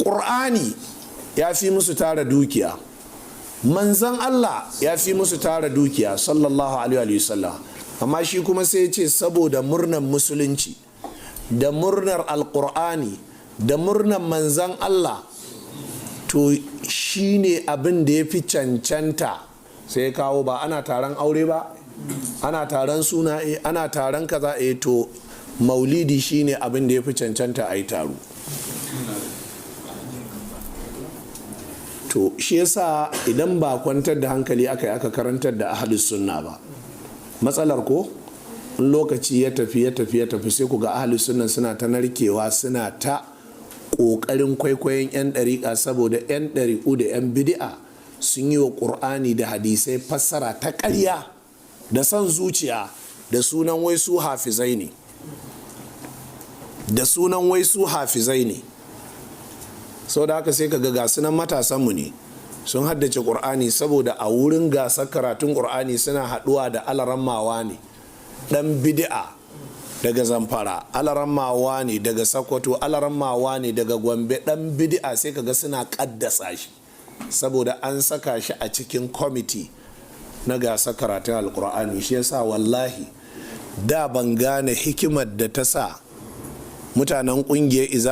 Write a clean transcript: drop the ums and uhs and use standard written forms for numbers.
Ƙur'ani ya fi musu tara dukiya, Manzan Allah ya fi musu tara dukiya, sallallahu alaihi wasallam. Amma shi kuma sai ce saboda murnar Musulunci da murnar Alƙur'ani da murnar Manzan Allah, to shi ne abin da ya fi cancanta. Sai kawo, ba ana taron aure ba, ana taron suna, ana taron kaza, to Maulidi shine abin da ya fi cancanta a yi taro. To shi yasa idan ba kwantar da hankali aka yi aka karantar da Ahalus Sunna ba, matsalar ko in lokaci ya tafi, ya tafi, ya tafi, sai ku ga Ahalus Sunna suna ta narkewa, suna ta ƙoƙarin kwaikwayon 'yan ɗariƙa, saboda 'yan ɗariƙu da 'yan bidi'a sun yi wa Ƙur'ani da hadisai fassara ta ƙarya da son zuciya, da sunan wai su hafizai ne, da sunan wai su hafizai ne. Sau da haka sai ka ga sunan matasanmu ne sun haddace Ƙur'ani, saboda a wurin gasar karatun Ƙur'ani suna haɗuwa da alarammawa ne ɗan bidi'a daga Zamfara, alarammawa ne daga Sokoto, alarammawa ne daga Gombe, ɗan bidi'a. Sai ka ga suna ƙaddasa shi saboda an saka shi a cikin kwamiti na gasar karatun Alƙur'ani. Shi yasa wallahi da ban gane hikimar da ta sa mutanen ƙungiyar iza